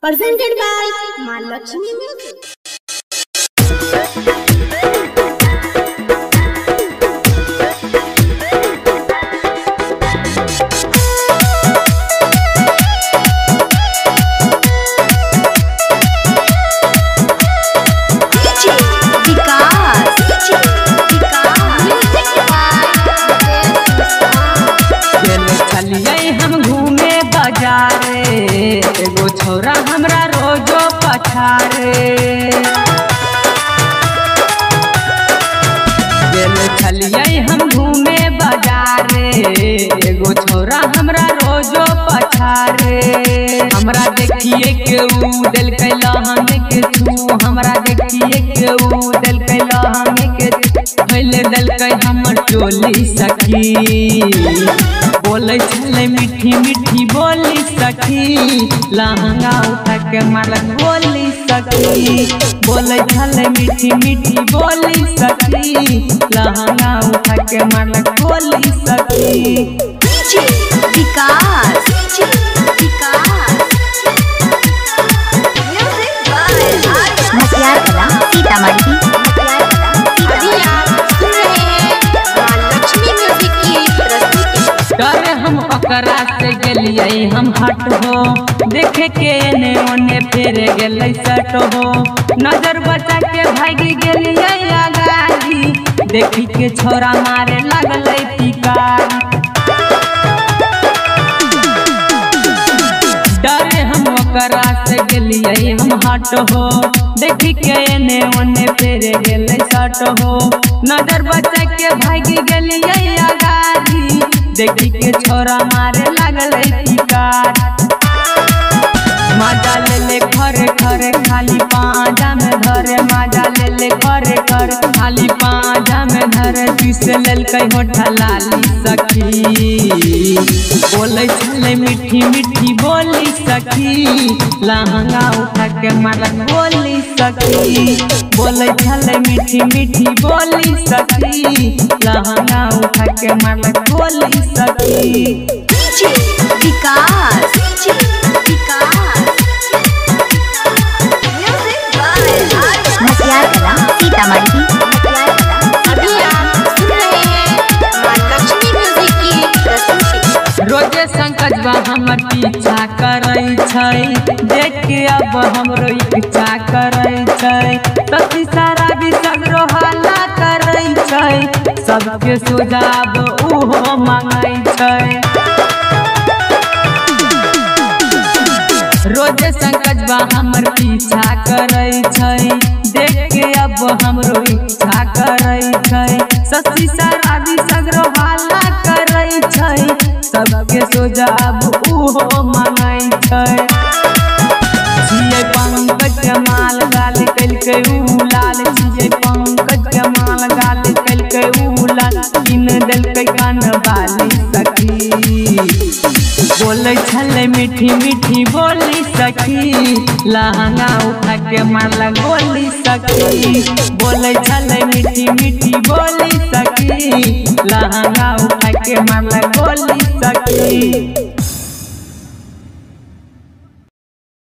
Presented by Maa Lakshmi Music. हम घूमे बाजारे एगो छोरा हमरा रोजो पछारे। चलिए हम घूमे बाजारे एगो छोरा हमरा रोजो पछारे। हमरा देखिए के ऊ देलकै लहंग के छू, हमरा देखिए के ऊ देलकै लहंग के फैल देलकै हमर चोली सखी। बोलै छलै मीठी मीठी बोली सखी, लहंगा उठा के मारलक गोली सखी। बोलै छलै मीठी मीठी बोली सखी, लहंगा उठा के मारलक गोली सखी। विकास मसियारकला सीतामढ़ी। डरे हम ओकरा से गेलियै हम हट हो, देखे के एने ओने फेरे गेलै सट हो। नजर बचा के भागि गेलियै आगाड़ी, देखी के छोरा मारे लगलै पिकार। डरे हम ओकरा से गेलियै हम हट हो, देखी के एने ओने फेरे गेलै सट हो। नजर बचा के भागि गेलियै आगाड़ी, देखी के छोरा मारे लगलै पिकार। मजा ले ले खरे खरे खाली पाँजा में धरे, मजा ले ले खरे खरे खाली पाँजा में धरे। चूस लेलकै होठा लाली सखी। बोलै छलै मीठी मीठी बोली सखी, लहंगा उठा के मारलक गोली सखी। बोलै छलै मीठी मीठी बोली सखी, लहंगा उठा के मारलक गोली सखी। विकास मसियारकला सीतामढ़ी। अभी आप सुन रहे हैं मां लक्ष्मी म्यूजिक की प्रस्तुति। रोजे संकजबा हमर पीछा करै छै, देख के अब हमरो इच्छा करै छै। तथी सारा भी सगरो हल्ला करै छै, सबके सुझाव उहो मांगै छै। रोजे संकजबा हमर पीछा करै छै, देख के अब हमरो इच्छा करै छै। शशि सारा भी सगरो हल्ला करै छै, सबके सुझाव उहो मांगै छै। छियै पंकज माल गाल कलकै ऊ लाल, छियै पंकज माल गाल कलकै ऊ लाल। किन देलकै कान बाली सखी। बोलै छलै मीठी मीठी बोली सखी, लहंगा उठा के मारलक गोली सखी। बोलै छलै मीठी मीठी बोली सखी, लहंगा उठा के मारलक